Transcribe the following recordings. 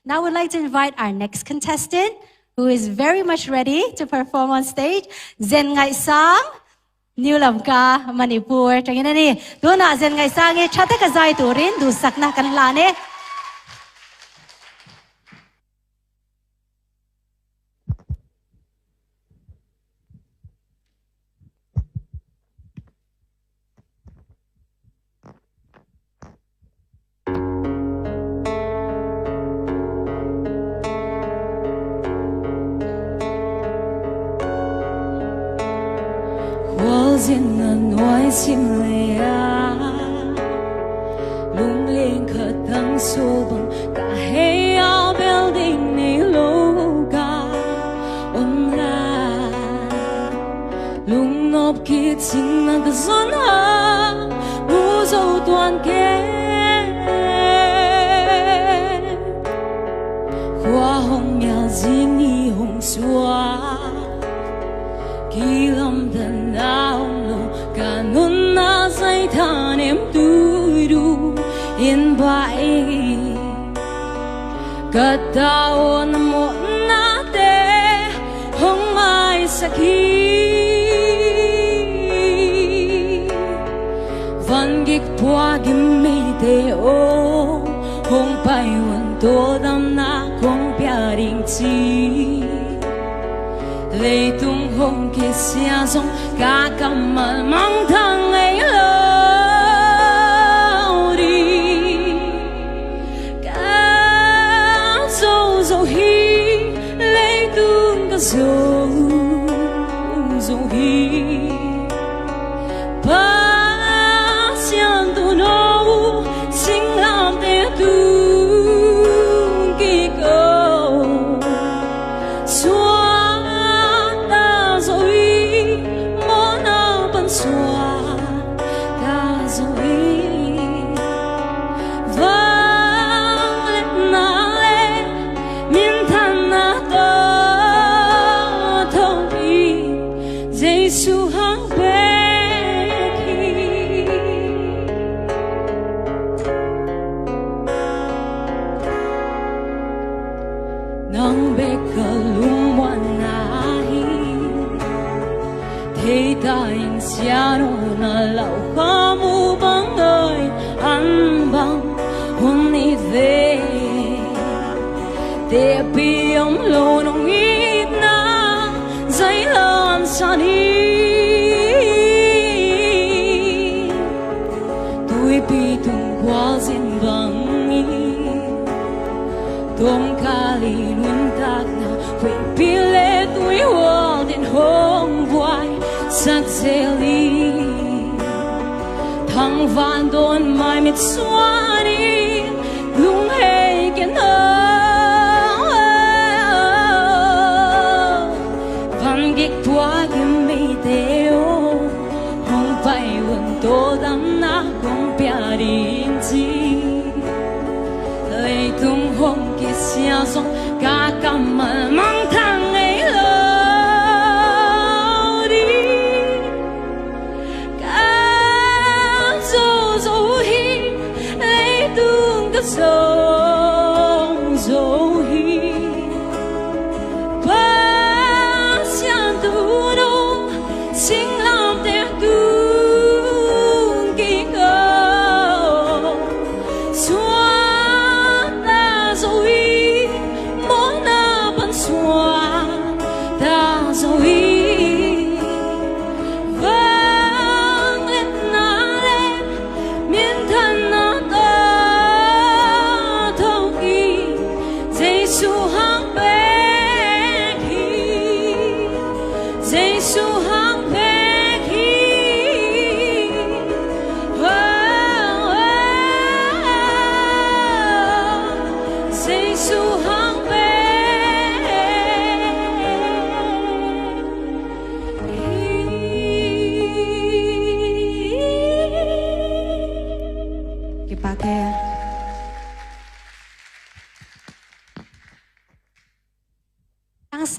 Now we'd like to invite our next contestant who is very much ready to perform on stage, Zen Ngai Sang, New Lamka, Manipur. Tangin ani, tuna Zen Ngai Sang e tha taka zai turin duhsakna kan hlan e.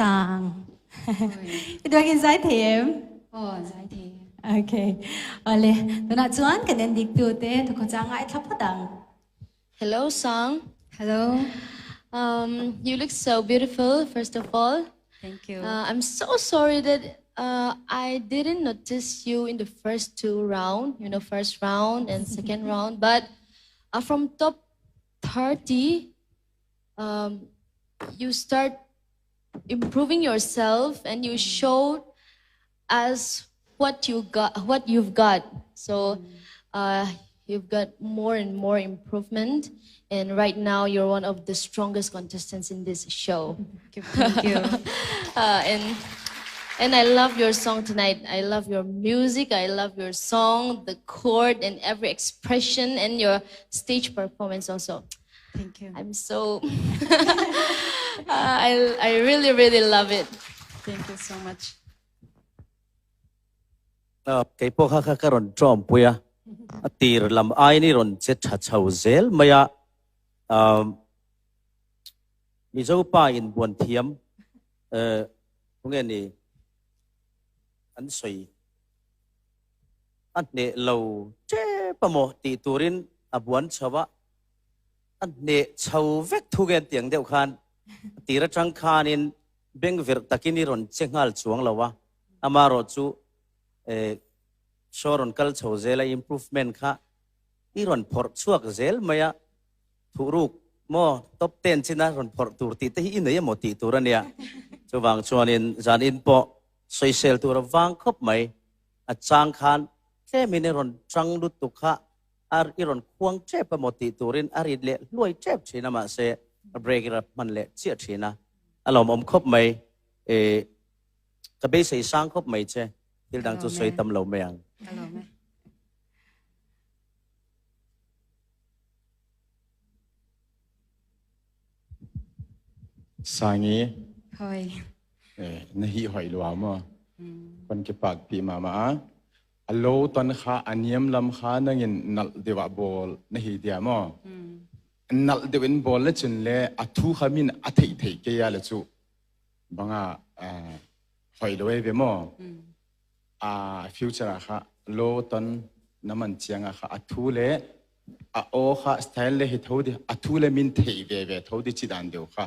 Sang. I duakin zai thiam? Aw, zai thiam. Okay. Ole, tunah chuan kan en dik tu te thukhaw chang ngai thla phawt ang. Hello Sang. Hello. Um, you look so beautiful, first of all. Thank you. Uh, I'm so sorry that uh, I didn't notice you in the first two round, you know, first round and second round. But uh, from top 30, um, you start improving yourself and you showed us what you got, what you've got. So uh, you've got more and more improvement. And right now, you're one of the strongest contestants in this show. Thank you. uh, and and I love your song tonight. I love your music. I love your song, the chord, and every expression, and your stage performance also. Thank you. I'm so I really really love it. Thank you so much. Kei pawh kha kha ka rawn tawm pui a, a tir lam aiin i rawn che tha chho zel mai a, Mizo pa in buan thiam tunge ni an sawi a hneh lo tep a maw tih turin a buan chho a, a hneh chho vek thu nge tiang deuh khan a tir atang khanin bengverh takin i rawn che nghal chuang lo a, amarawh chu show rawn kal chho zel a improvement kha i rawn phawrh chhuak zel mai a, thuhruk maw top ten china rawn phawrh tur tih te hi i nei emaw tih tur a nia. Chuvang chuanin zanin pawh sawisel tur a vang khawp mai, a chang khan tlemin i rawn tang lutuk kha a i rawn khuang tep emaw tih turin a rit leh hluai tep thin a mahse a break i rap hman leh chiah thin a, a lawmawm khawp mai e ka beisei sang khawp mai che thil dang chu sawi tam lo mai ang. Ka lawm e. Sangi. Hoi. Eh, na hi hoi lua mo. Kon ke pak pi ma ma a. A lo ton kha aniam lam kha nangin nal dewa bol na hi dia mo. Nal deuh in bol le cun le a thu kha min a thei thei ke ya le chu banga hoi lo ve mo. A future kha lo ton naman chiang kha a thu le a o kha style le hi tho di a thu le min thei ve ve tho di chi dan deu kha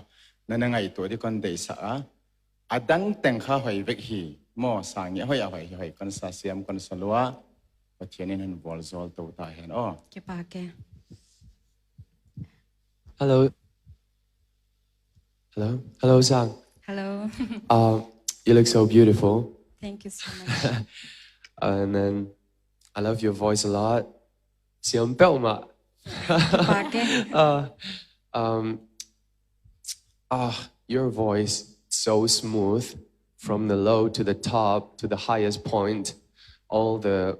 na na ngai to di kon dei sa a a dang teng kha hoi vek hi mo sang nge hoi a hoi hi hoi kon sa siam kon sa lua Pathian in han bol zol to ta hen o. Ke pa ke. Hello. Hello. Hello, Sang. Hello. You look so beautiful. Thank you so much. And then I love your voice a lot. Siam bel ma. Ke pa ke. Your voice so smooth from the low to the top to the highest point. All the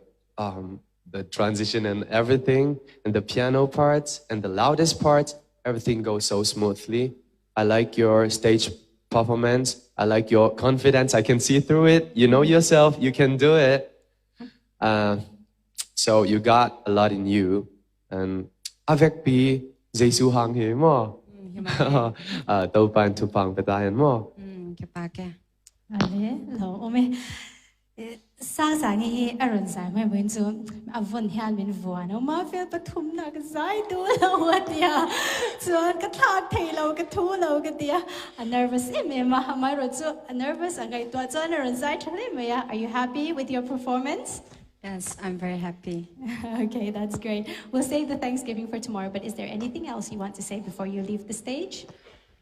transition and everything, and the piano parts and the loudest parts, everything goes so smoothly. I like your stage performance. I like your confidence. I can see through it. You know yourself. You can do it. So you got a lot in you. And avec pi Jesu hang hi mo. To pan tu pang petayan mo. Ke pa ke. Ale lo ome sang sang hi a rawn zai mai buin chu a vun hian min vuan o ma fel pathum na ka zai du lo atia chuan ka thlak thei lo ka thu lo ka tia a nervous em em a mai ro chu a nervous angai to chuan a rawn zai thale mai a. Are you happy with your performance? Yes, I'm very happy. Okay, that's great. We'll save the Thanksgiving for tomorrow, but is there anything else you want to say before you leave the stage?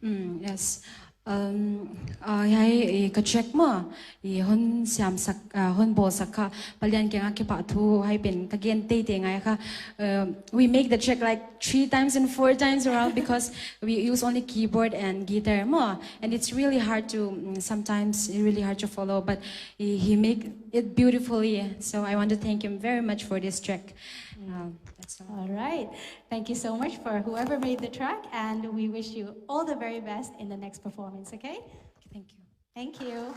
Yes. Hai ka check ma i hon siam sak hon bol sak kha palian ke nga ke pa thu hai pen ka gen te te ngai kha. We make the track like three times and four times around because we use only keyboard and guitar ma, and it's really hard to sometimes really hard to follow, but he make it beautifully, so I want to thank him very much for this track. That's all. All right. Thank you so much for whoever made the track, and we wish you all the very best in the next performance, okay? Thank you. Thank you.